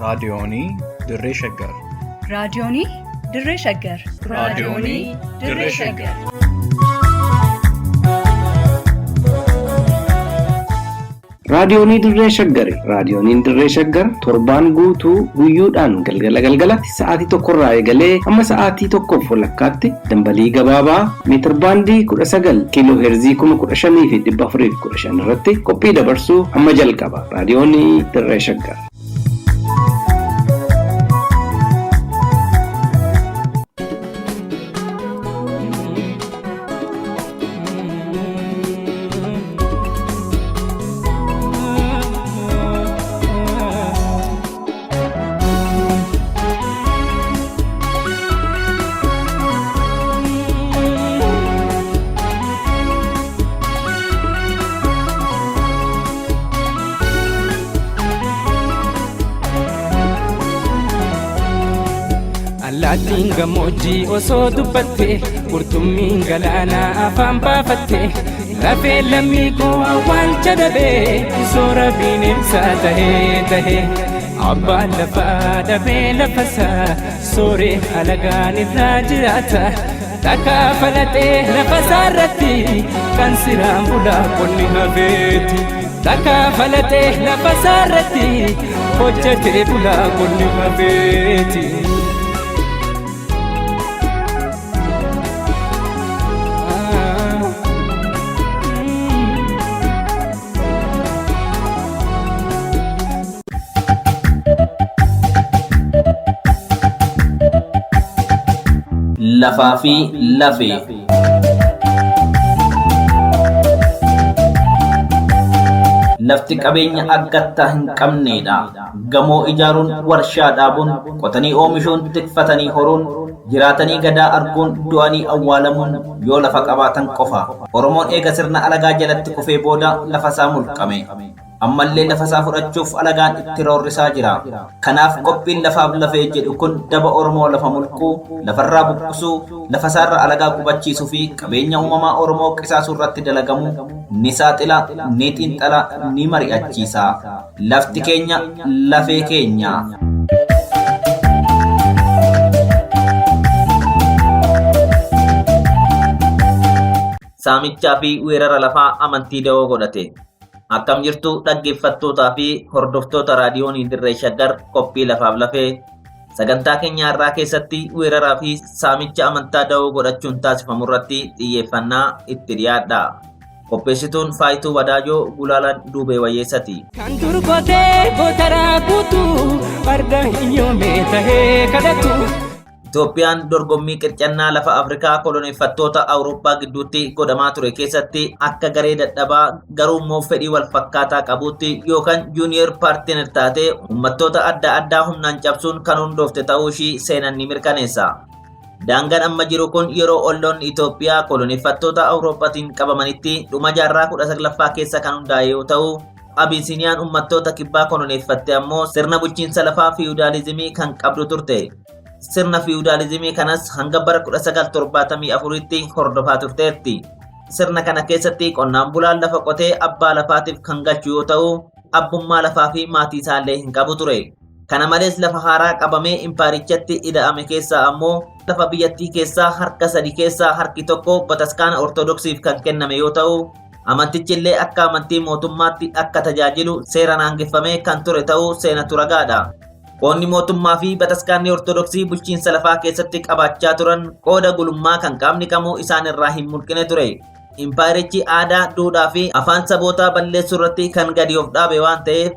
Raadiyoonii Dirree Shaggar. Raadiyoonii Dirree Shaggar. Raadiyoonii Dirree Shaggar. Raadiyoonii Dirree Shaggari. Raadiyooniin Dirree Shaggar torbaan guutuu guyyoodhaan galgala galgalatti sa'aatii tokkorraa eegalee hamma sa'aatii tokkoof walakkaatti dambalii gabaabaa meetirbaandii 19 kiiloo heerzii 15,415 irratti qophii dabarsuu hamma jalqaba. Raadiyoonii Dirree Shaggar. Allaattiin gammoojjii osoo dubbatte qurxummiin galaanaa afaan baafatte lafee lammii koo awwaalcha dhabee soora bineensaa tahee tahee abbaan lafaa dhabee lafasaa sooree alagaan irraa jiraata takkaa falaxee lafasaa irratti kan siraan bulaa qonni hafeeti takkaa falaxee lafasaa irratti hojjetee bulaa qonni hafeeti. Lafaa fi lafee. Lafti qabeenya akkattaa hin qabneedha. Gamoo ijaaruun, warshaa dhaabuun, qotanii oomishuun, tikfatanii horuun, jiraatanii gadaa arguun, du'anii awwaalamuun yoo lafa qabaatan qofa. Oromoon eega sirna alagaa jalatti kufee booda lafa isaa mulqame. Ammallee lafa isaa fudhachuuf alagaan itti roorrisaa jira. Kanaaf qophiin lafaaf lafee jedhu kun daba Oromoo lafa mulquu, lafarraa buqqisuu, lafa isaarra alagaa qubachiisuu fi qabeenya uumamaa Oromoo qisaasuu irratti dalagamu ni saaxila, ni xiinxala, ni mari'achiisa. Lafti keenya lafee keenya. Saamichaa fi weerara lafaa amantii da'oo godhate. Akkam jirtu dhaggeeffattootaa fi hordoftoota raadiyoonii Dirree Shaggar qophii lafaaf lafee sagantaa keenya har'aa keessatti weeraraa fi saamicha amantaa da'oo godhachuun taasifamu irratti xiyyeeffannaa itti dhiyaadha. Qopheessituun Faayituu Wadaajoo Gulaalaan Duubee Wayyeessati. Kan dur qotee gootaraa guutuu farda hiyyoomee tahee kadhatu. Itoophiyaan dorgommii qircannaa lafa Afrikaa koloneeffattoota Awurooppaa gidduutti godhamaa ture keessatti akka garee dadhabaa garuu immoo fedhii wal fakkaataa qabuutti yookaan juuniyer paartiner taatee uummattoota adda addaa humnaan cabsuun kan hundoofte ta'uu ishii seenan ni mirkaneessa. Daangaan amma jiru kun yeroo olloonni Itoophiyaa koloneeffattoota Awurooppaatiin qabamanitti dhuma jaarraa 19ffaa keessa kan hundaa'e yoo ta'u, Abisiiniyaan uummattoota kibbaa koloneeffatte ammoo sirna bulchiinsa lafaa fiyudaalizimii kan qabdu turte. Sirna fiyudaalizimii kanas hanga bara 1974tti hordofaa turteerti. Sirna kana keessatti qonnaan bulaan lafa qotee abbaa lafaatiif kan galchu yoo ta'u, abbummaa lafaa fi maatii isaallee hin qabu ture. Kana malees lafa haaraa qabamee impaarichatti ida'ame keessaa ammoo lafa biyyattii keessaa harka sadi keessaa harki tokko bataskaana Ortodoksiif kan kenname yoo ta'u, amantichi illee akka amantii mootummaatti akka tajaajilu seeraan aangeffamee kan ture ta'uu seenatu ragaadha. Qoonni mootummaa fi bataskaanni Ortodoksii bulchiinsa lafaa keessatti qabaachaa turan qooda gulummaa kan qaamni kamuu isaan irraa hin mulqine ture. Impaayerichi aadaa, duudhaa fi afaan sabootaa balleessuu irratti kan gadi of dhaabe waan ta'eef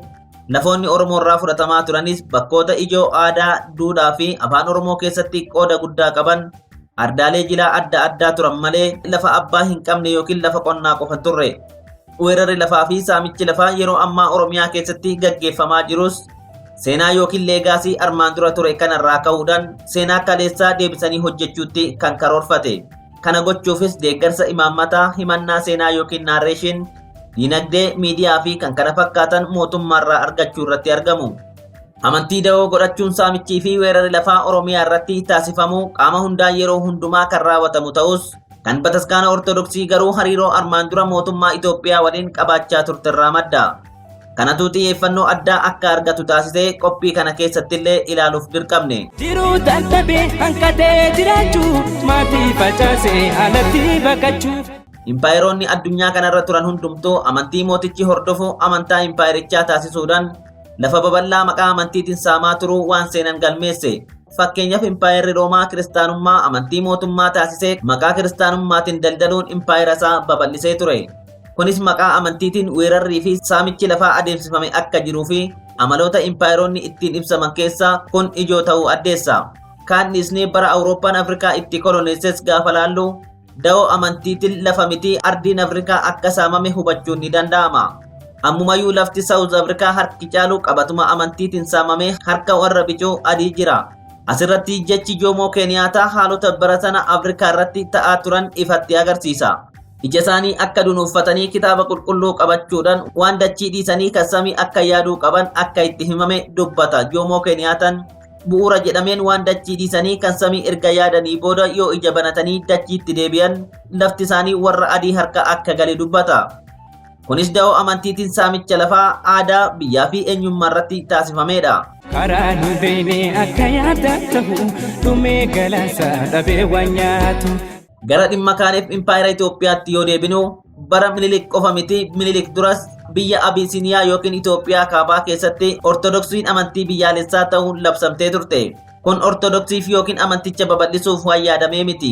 lafoonni Oromoo irraa fudhatamaa turanis bakkoota ijoo aadaa, duudhaa fi afaan Oromoo keessatti qooda guddaa qaban ardaalee jilaa adda addaa turan malee lafa abbaa hin qabne yookiin lafa qonnaa qofa turre. Weerarri lafaa fi saamichi lafaa yeroo ammaa Oromiyaa keessatti gaggeeffamaa jirus seenaa yookiin leegaasii armaan dura ture kanarraa ka'uudhaan seenaa kaleessaa deebisanii hojjechuutti kan karoorfate. Kana gochuufis deeggarsa imaammataa, himannaa seenaa yookiin naarreeshin, diinagdee, miidiyaa fi kan kana fakkaatan mootummaarraa argachuu irratti argamu. Amantii da'oo godhachuun saamichii fi weerarri lafaa Oromiyaa irratti taasifamu qaama hundaan yeroo hundumaa kan raawwatamu ta'us kan bataskaana Ortodoksii garuu hariiroo armaan dura mootummaa Itoophiyaa waliin qabaachaa turterraa madda. Kanatu xiyyeeffannoo addaa akka argatu taasisee qophii kana keessattillee ilaaluuf dirqamne. Jiruu dadhabee hanqatee jiraachuu maatii facaasee alatti baqachuu. Impaayeroonni addunyaa kanarra turan hundumtuu amantii mootichi hordofu amantaa impaayerichaa taasisuudhaan lafa babal'aa maqaa amantiitiin saamaa turuu waan seenan galmeesse. Fakkeenyaaf impaayerri Roomaa kiristaanummaa amantii mootummaa taasisee maqaa kiristaanummaatiin daldaluun impaayera isaa babal'isee ture. Kunis maqaa amantiitiin weerarrii fi saamichi lafaa adeemsifame akka jiruu fi amaloota impaayeroonni ittiin ibsaman keessaa kun ijoo ta'uu addeessa. Kaan dhiisnee bara Awurooppaan Afrikaa itti koloneesses gaafa laallu da'oo amantiitiin lafa miti ardiin Afrikaa akka saamame hubachuun ni danda'ama. Ammumayyuu lafti Saawuz Afrikaa harki caalu qabatuma amantiitiin saamame harka warra bicuu adii jira. Asirratti jechi Joomoo Keeniyaataa haalota bara sana Afrikaa irratti ta'aa turan ifatti agarsiisa. Ija isaanii akka dunuuffatanii kitaaba qulqulluu qabachuudhaan waan dachii dhiisanii kan samii akka yaaduu qaban akka itti himame dubbata. Joomoo Keeniyaataan bu'uura jedhameen waan dachii dhiisanii kan samii erga yaadanii booda yoo ija banatanii dachiitti deebi'an lafti isaanii warra adii harka akka gale dubbata. Kunis da'oo amantiitiin saamicha lafaa aadaa biyyaa fi eenyummaa irratti taasifamedha. Karaa nu beekne akka yaada ta'u dhumee galaansa dhabee waan nyaatu. Gara dhimma kaaniif impaayera Itoophiyaatti yoo deebinu bara Minilik qofa miti Minilik duras biyya Abisiiniyaa yookiin Itoophiyaa kaabaa keessatti Ortodoksiin amantii biyyaalessaa ta'uun labsamtee turte. Kun Ortodoksiif yookiin amanticha babal'isuuf waan yaadamee miti.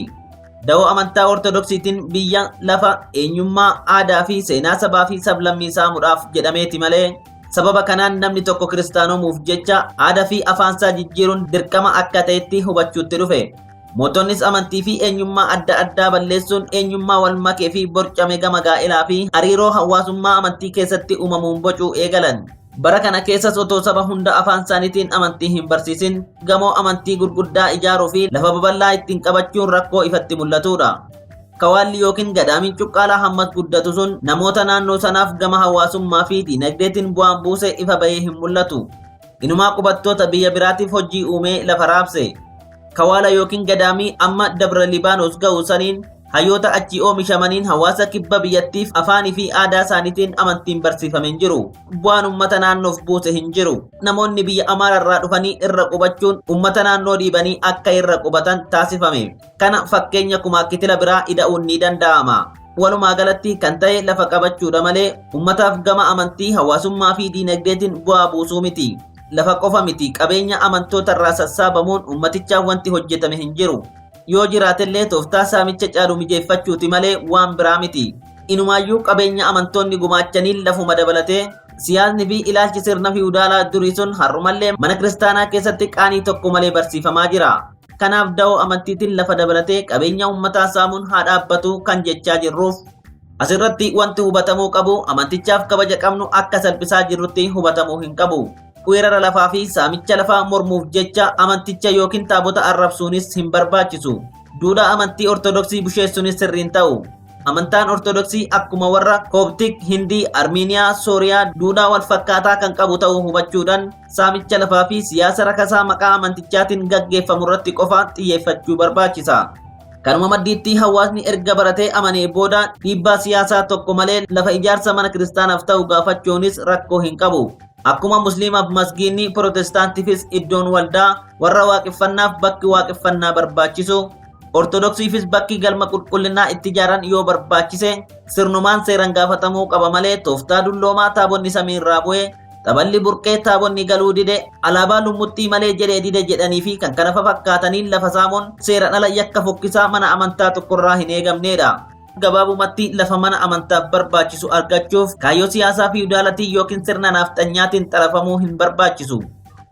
Da'oo amantaa Ortodoksiitiin biyya lafa eenyummaa aadaa fi seenaa sabaa fi sablammii saamuudhaaf jedhameeti malee sababa kanaan namni tokko kiristaanomuuf jecha aadaa fi afaansaa jijjiiruun dirqama akka ta'etti hubachuutti dhufe. Mootonnis amantii fi eenyummaa adda addaa balleessuun eenyummaa wal makee fi borcame gama gaa'elaa fi hariiroo hawaasummaa amantii keessatti uumamuun bocuu eegalan. Bara kana keessas otoo saba hunda afaan isaaniitiin amantii hin barsiisin gamoo amantii gurguddaa ijaaruu fi lafa babal'aa ittiin qabachuun rakkoo ifatti mul'atudha. Kawaalli yookiin gadaamiin cuqqaalaa hammas guddatu sun namoota naannoo sanaaf gama hawaasummaa fi diinagdeetiin bu'aan buuse ifa bahee hin mul'atu. Inumaa qubattoota biyya biraatiif hojii uumee lafa raabse. Kawaala yookiin gadaamii amma Dabra Libaanos ga'u saniin hayyoota achii oomishamaniin hawaasa kibba biyyattiif afaanii fi aadaa isaaniitiin amantiin barsiifame hin jiru. Bu'aan uummata naannoof buuse hin jiru. Namoonni biyya Amaararraa dhufanii irra qubachuun uummata naannoo dhiibanii akka irra qubatan taasifame. Kana fakkeenya kumaa kitila biraa ida'uun ni danda'ama. Walumaa galatti kan ta'e lafa qabachuudha malee uummataaf gama amantii hawaasummaa fi diinagdeetiin bu'aa buusuu miti. Lafa qofa miti qabeenya amantoota irraa sassaabamuun uummatichaaf wanti hojjetame hin jiru. Yoo jiraatellee tooftaa saamicha caalu mijeeffachuuti malee waan biraa miti. Inumaayyuu qabeenya amantoonni gumaachaniin lafuma dabalatee siyaasni fi ilaalchi sirna fiwudaalaa durii sun har'umallee mana kiristaanaa keessatti qaanii tokko malee barsiifamaa jira. Kanaaf da'oo amantiitiin lafa dabalatee qabeenya uummataa saamuun haa dhaabbatu kan jechaa jirruuf. Asirratti wanti hubatamuu qabu amantichaaf kabaja qabnu akka salphisaa jirrutti hubatamuu hin qabu. Weerara lafaa fi saamicha lafaa mormuuf jecha amanticha yookiin taabota arrabsuunis hin barbaachisu. Duudhaa amantii Ortodoksii busheessuunis sirriin ta'u. Amantaan Ortodoksii akkuma warra Kooptik, Hindii, Armiiniyaa, Sooriyaa duudhaa wal fakkaataa kan qabu ta'uu hubachuudhaan saamicha lafaa fi siyaasa rakasaa maqaa amantichaatiin gaggeeffamu irratti qofa xiyyeeffachuu barbaachisa. Kanuma maddiitti hawaasni erga baratee amanee booda dhiibbaa siyaasaa tokko malee lafa ijaarsa mana kiristaanaaf ta'u gaafachuunis rakkoo hin qabu. Akkuma musliimaaf masgiinni pirootestaantiifis iddoon waldaa warra waaqeffannaaf bakki waaqeffannaa barbaachisu Ortodoksiifis bakki galma qulqullinaa itti ijaaran yoo barbaachise sirnumaan seeraan gaafatamuu qaba malee tooftaa dulloomaa taabonni samiirraa bu'ee xaballi burqee taabonni galuu dide alaabaa lummuxxii malee jedhee dide jedhanii fi kan kana fakkaataniin lafa saamuun seeraan ala yakka fokkisaa mana amantaa tokkorraa hin eegamnedha. Gabaabumatti lafa mana amantaaf barbaachisu argachuuf kaayyoo siyaasaa fi udaalatii yookiin sirna naaftanyaatiin xalafamuu hin barbaachisu.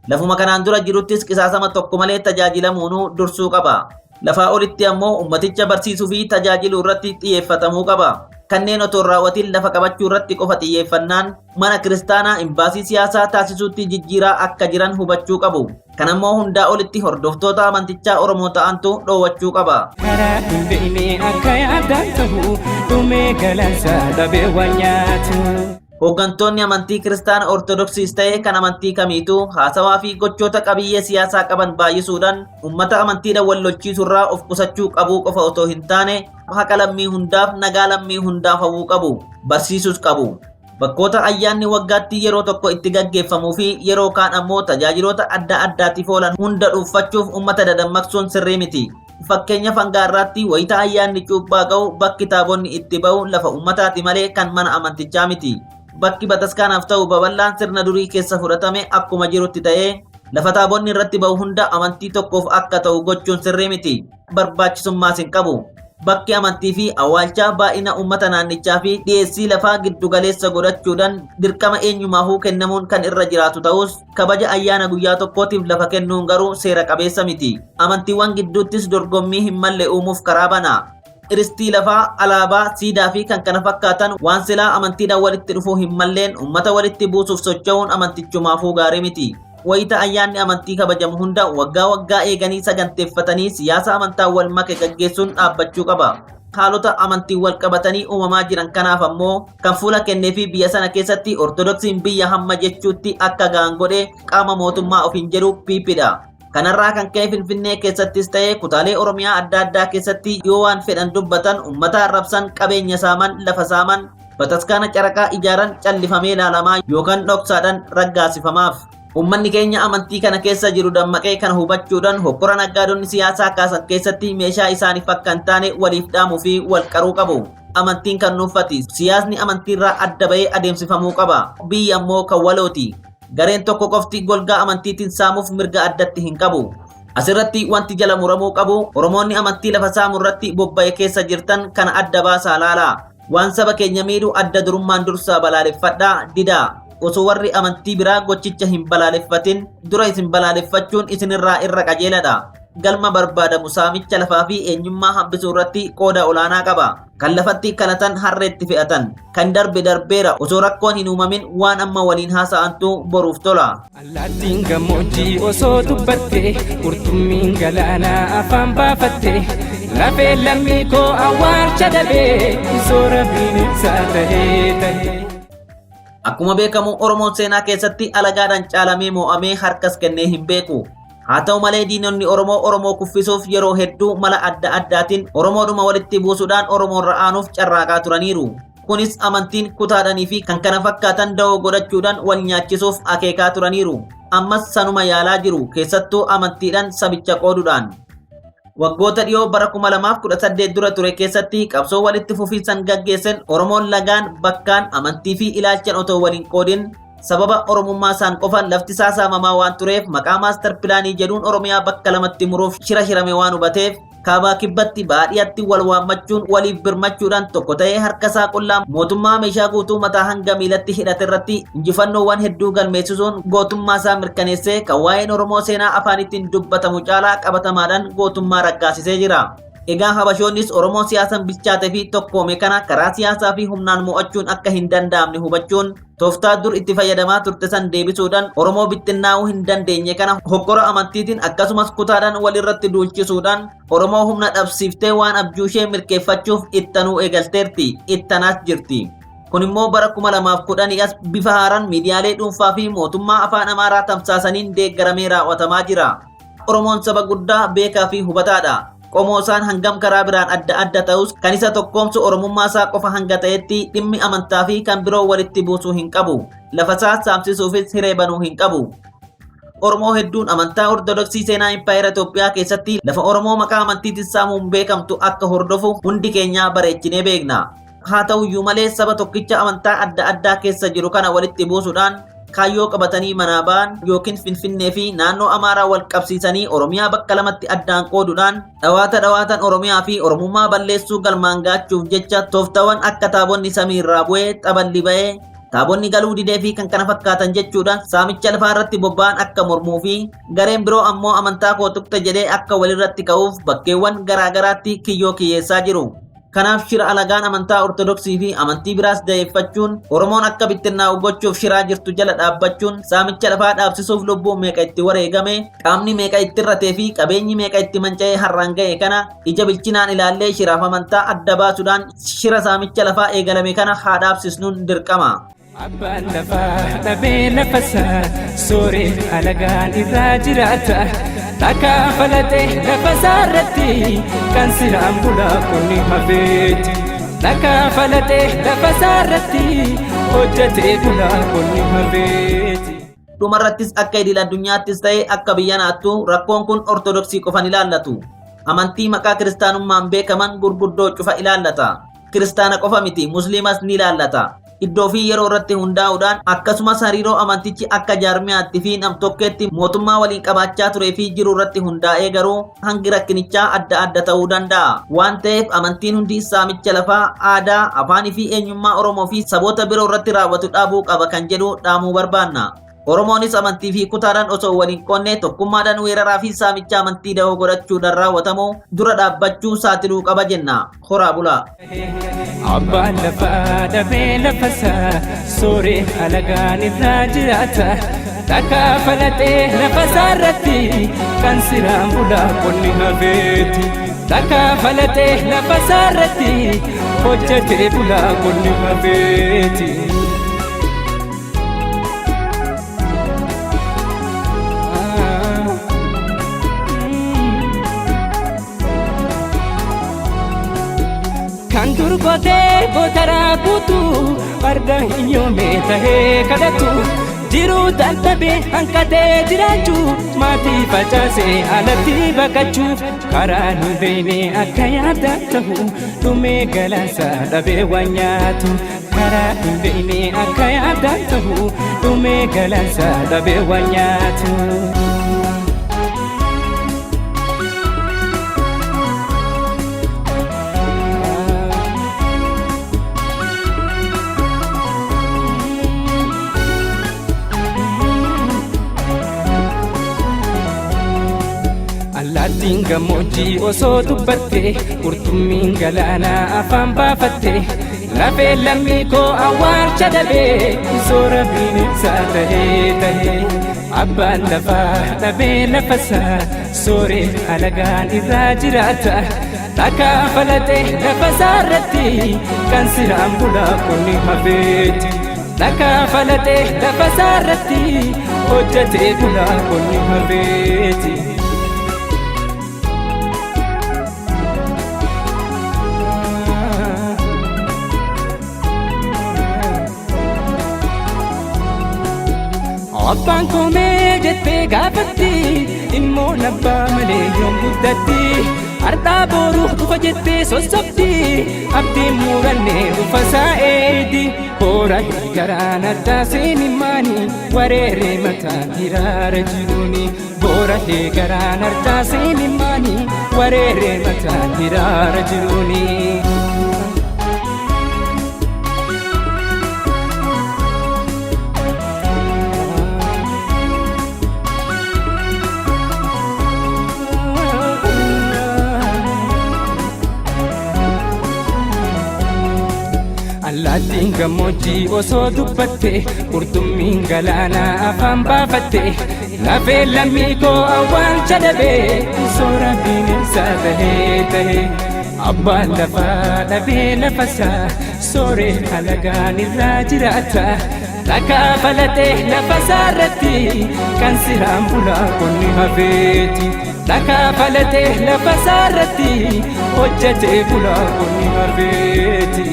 Lafuma kanaan dura jiruttis qisaasama tokko malee tajaajilamuunuu dursuu qaba. Lafaa olitti ammoo ummaticha barsiisuu fi tajaajiluu irratti xiyyeeffatamuu qaba. Kanneen otoo hin raawwatiin lafa qabachuu irratti qofa xiyyeeffannaan mana kiristaanaa imbaasii siyaasaa taasisuutti jijjiiraa akka jiran hubachuu qabu. Kanammoo hundaa olitti hordoftoota amantichaa Oromoo ta'antu dhoowwachuu qaba. Karaa hin beekne akka yaada ta'u dhumee galaansa dhabee waan nyaatu. Hooggantoonni amantii kiristaana Ortodoksiis ta'e kan amantii kamiituu haasawaa fi gochoota qabiyyee siyaasaa qaban baay'isuudhaan uummata amantiidhaan wal lolchiisurraa of qusachuu qabuu qofa otoo hin taane haqa lammii hundaaf nagaa lammii hundaaf hawwuu qabu barsiisuus qabu. Bakkoota ayyaanni waggaatti yeroo tokko itti gaggeeffamuu fi yeroo kaan ammoo tajaajiloota adda addaatiif oolan hunda dhuunfachuuf uummata dadammaqsuun sirrii miti. Fakkeenya fangaarraatti wayita ayyaanni cuuphaa ga'u bakki taabonni itti ba'u lafa uummataati malee kan mana amantichaa miti. Bakki bataskaanaaf ta'u babal'aan sirna durii keessa fudhatame akkuma jirutti ta'ee lafa taabonni irratti ba'u hunda amantii tokkoof akka ta'u gochuun sirrii miti. Barbaachisummaas hin qabu. Bakki amantii fi awwaalchaa baay'ina uummata naannichaa fi dhiyeessii lafaa giddugaleessa godhachuudhaan dirqama eenyumaafuu kennamuun kan irra jiraatu ta'us kabaja ayyaana guyyaa tokkootiif lafa kennuun garuu seera qabeessa miti. Amantiiwwan gidduuttis dorgommii hin malle uumuuf karaa bana. Iristii lafaa, alaabaa, siidaa fi kan kana fakkaatan waan silaa amantiidhaan walitti dhufuu hin malleen uummata walitti buusuuf socho'uun amantichumaafuu gaarii miti. Wayita ayyaanni amantii kabajamu hunda waggaa waggaa eeganii saganteeffatanii siyaasa amantaa wal make gaggeessuun dhaabbachuu qaba. Haalota amantii wal qabatanii uumamaa jiran kanaaf ammoo kan fuula kennee fi biyya sana keessatti Ortodoksiin biyya hamma jechuutti akka ga'an godhe qaama mootummaa ofiin jedhu PPdha. Kanarraa kan ka'e Finfinnee keessattis ta'ee kutaalee Oromiyaa adda addaa keessatti yoo waan fedhan dubbatan, uummata arrabsan, qabeenya saaman, lafa saaman, bataskaana caraqaa ijaaran callifamee ilaalamaa yookaan dhoksaadhaan raggaasifamaaf. Uummanni keenya amantii kana keessa jiru dammaqee kana hubachuudhaan hokkora naggaadonni siyaasaa kaasan keessatti meeshaa isaaniif akka hin taane waliif dhaamuu fi wal qaruu qabu. Amantiin kan nuuffati. Siyaasni amantiirraa adda bahee adeemsifamuu qaba. Biyyi ammoo kan walooti. Gareen tokko qofti golgaa amantiitiin saamuuf mirga addatti hin qabu. Asirratti wanti jala muramuu qabu Oromoonni amantii lafa saamu irratti bobba'e keessa jirtan kana adda baasaa laala. Waan saba keenya miidhu adda durummaan dursaa balaaleffadhaa didaa. Osoo warri amantii biraa gochicha hin balaaleffatin dura isin balaaleffachuun isinirraa irra qajeeladha. Galma barbaadamu saamicha lafaa fi eenyummaa hambisuu irratti qooda olaanaa qaba. Kan lafatti kalatan harreetti fe'atan. Kan darbe darbeera osoo rakkoon hin uumamin waan amma waliin haasa'antu boruuf tola. Allaattiin gammoojjii osoo dubbatte, qurxummiin galaanaa afaan baafatte, lafee lammii koo awwaalcha dhabee, soora bineensaa tahee tahee. Akkuma beekamu Oromoon seenaa keessatti alagaadhaan caalamee moo'amee harkas kennee hin beeku. Haa ta'u malee diinonni Oromoo Oromoo kuffisuuf yeroo hedduu mala adda addaatiin Oromoodhuma walitti buusuudhaan Oromoorra aanuuf carraaqaa turaniiru. Kunis amantiin kutaadhanii fi kan kana fakkaatan da'oo godhachuudhaan wal nyaachisuuf akeekaa turaniiru. Ammas sanuma yaalaa jiru, keessattuu amantiidhaan sabicha qooduudhaan. Waggoota dhiyoo bara 2018 dura ture keessatti qabsoo walitti fufiinsan gaggeessen Oromoon lagaan, bakkaan, amantii fi ilaalchan otoo waliin qoodin sababa Oromummaa isaan qofa lafti isaa saamamaa waan tureef maqaa maastar pilaanii jedhuun Oromiyaa bakka lamatti muruuf shira shirame waan hubateef kaabaa kibbatti baadiyyaatti wal waammachuun waliif birmachuudhaan tokko ta'ee harka isaa qullaa mootummaa meeshaa guutuu mataa hanga miilatti hidhate irratti injifannoowwan hedduu galmeessisuun gootummaa isaa mirkaneessee kan waa'een Oromoo seenaa afaan ittiin dubbatamu caalaa qabatamaadhaan gootummaa raggaasisee jira. Egaa Habashoonnis Oromoo siyaasan bilchaate fi tokkoome kana karaa siyaasaa fi humnaan mo'achuun akka hin danda'amne hubachuun tooftaa dur itti fayyadamaa turte san deebisuudhaan Oromoo bittinnaa'uu hin dandeenye kana hokkora amantiitiin akkasumas kutaadhaan walirratti duulchisuudhaan Oromoo humna dhabsiiftee waan abjuu ishee milkeeffachuuf ittanuu eegalteerti, ittanaas jirti. Kun immoo bara 2010 as bifa haaraan miidiyaalee dhuunfaa fi mootummaa afaan Amaaraa tamsaasaniin deeggaramee raawwatamaa jira. Oromoon saba guddaa, beekaa fi hubataadha. Qomoo isaan hangam karaa biraan adda adda ta'us kan isa tokkoomsu Oromummaa isaa qofa hanga ta'etti dhimmi amantaa fi kan biroo walitti buusuu hin qabu. Lafa isaa saamsisuufis hiree banuu hin qabu. Oromoo hedduun amantaa Ortodoksii seenaa Impaayera Itoophiyaa keessatti lafa Oromoo maqaa amantiitiin saamuun beekamtu akka hordofu hundi keenyaa bareechinee beekna. Haa ta'uyyuu malee saba tokkicha amantaa adda addaa keessa jiru kana walitti buusuudhaan kaayyoo qabatanii manaa ba'an yookiin Finfinnee fi naannoo Amaaraa wal qabsiisanii Oromiyaa bakka lamatti addaan qooduudhaan dhawaata dhawaatan Oromiyaa fi Oromummaa balleessuu galmaan gaachuuf jecha tooftawan akka taabonni samii irraa bu'ee, xaballi ba'ee, taabonni galuu didee fi kan kana fakkaatan jechuudhaan saamicha lafaa irratti bobba'an akka mormuu fi gareen biroo ammoo amantaa koo tuqxe jedhee akka walirratti ka'uuf bakkeewwan garaa garaatti kiyyoo kiyyeessaa jiru. Kanaaf shira alagaan amantaa Ortodoksii fi amantii biraas da'eeffachuun Oromoon akka bittinnaa'u gochuuf shiraa jirtu jala dhaabbachuun saamicha lafaa dhaabsisuuf lubbuun meeqa itti wareegame, qaamni meeqa itti irratee fi qabeenyi meeqa itti manca'ee har'aan ga'e kana ija bilchinaan ilaallee shiraaf amantaa adda baasuudhaan shira saamicha lafaa eegalame kana haa dhaabsisnuun dirqama. Abbaan lafaa dhabee lafasaa sooree alagaan irraa jiraata. Takkaa falatee lafasaa irratti kan siraan bulaa kunni hafeeti. Dhakaa falatee lafa isaarratti hojjetee bulaa qonni hafeeti. Dhumarrattis akka idil addunyaattis ta'e akka biyya naattu rakkoon kun ortodoksii qofan ilaallatu. Amantii maqaa kiristaanummaan beekaman gurguddoo cufa ilaallata. Kiristaana qofa miti, musliimas ni ilaallata. Iddoo fi yeroo irratti hundaa'uudhaan akkasumas hariiroo amantichi akka jaarmiyaatti fi namtokkeetti mootummaa waliin qabaachaa turee fi jiru irratti hundaa'ee garuu hangi rakkinichaa adda adda ta'uu danda'a. Waan ta'eef amantiin hundi saamicha lafaa, aadaa, afaanii fi eenyummaa Oromoo fi saboota biroo irratti raawwatu dhaabuu qaba kan jedhu dhaamuu barbaanna. Oromoonis amantii fi kutaadhaan osoo waliin qonne tokkummaadhaan weeraraa fi saamicha amantii dahoo godhachuudhaan raawwatamu dura dhaabbachuu saaxiluu qaba jenna. Horaa bulaa. Abbaan lafaa dhabee lafasaa sooree alagaan irraa jiraata. Dhakaa falatee lafasaa irratti kan siraan bulaa qonni hafeeti. Dhakaa falatee lafasaa irratti hojjetee bulaa qonni hafeeti. Kan dur qotee gootaraa guutuu farda hiyyoomee tahee kadhatu jiruu dadhabee hanqatee jiraachuu maatii facaasee alatti baqachuu karaa nu beekne akka yaada ta'u dhumee galaansa dhabee waan nyaatu karaa hin beekne akka yaada ta'u dhumee galaansa dhabee waan nyaatu. Allaattiin gammoojjii osoo dubbatte qurxummiin galaanaa afaan baafatte lafee lammii koo awwaalcha dhabee soora bineensaa tahee tahee abbaan lafaa dhabee lafasaa sooree alagaan irraa jiraata dhakaa falatee lafasaa irratti kan siraan bulaa qonni hafeeti. Dhakaa falatee lafasaa irratti hojjetee bulaa qonni hafeeti. Abbaan koomee jettee gaafatti ilmoon abbaa malee yoom guddatti har'aa boruuf dhufa jettee sossobdi abdiin murannee dhufa isaa eedi boora garaan addaa seenimaani wareeree mataan hiraara jiruuni boora garaan addaa seenimaani wareeree mataan hiraara jiruuni. Allaattiin gammoojjii osoo dubbatte qurxummiin galaanaa afaan baafatte lafee lammii koo awwaalcha dhabee soora bineensaa tahee tahee abbaan lafaa dhabee lafasaa sooree alagaan irraa jiraata dhakaa falatee lafasaa irratti kan siraan bulaa qonni hafeeti. Dhakaa falatee lafasaa irratti hojjetee bulaa qonni hafeeti.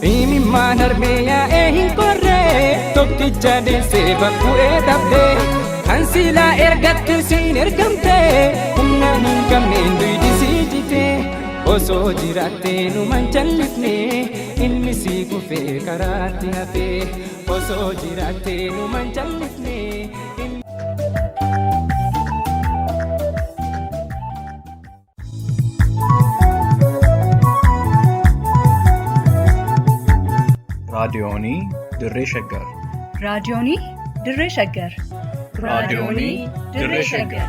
Imimmaan harmee yaa'ee hin qorree tokkicha deessee bakku'ee dhabdee kan silaa ergatti siin ergamte humna hin qabneen duydi sii jite osoo jiraattee numan jallifne ilmi sii kufee karaatti hafee osoo jiraattee numan jallifne. Raadiyoonii Dirree Shaggar. Raadiyoonii Dirree Shaggar. Raadiyoonii Dirree Shaggar.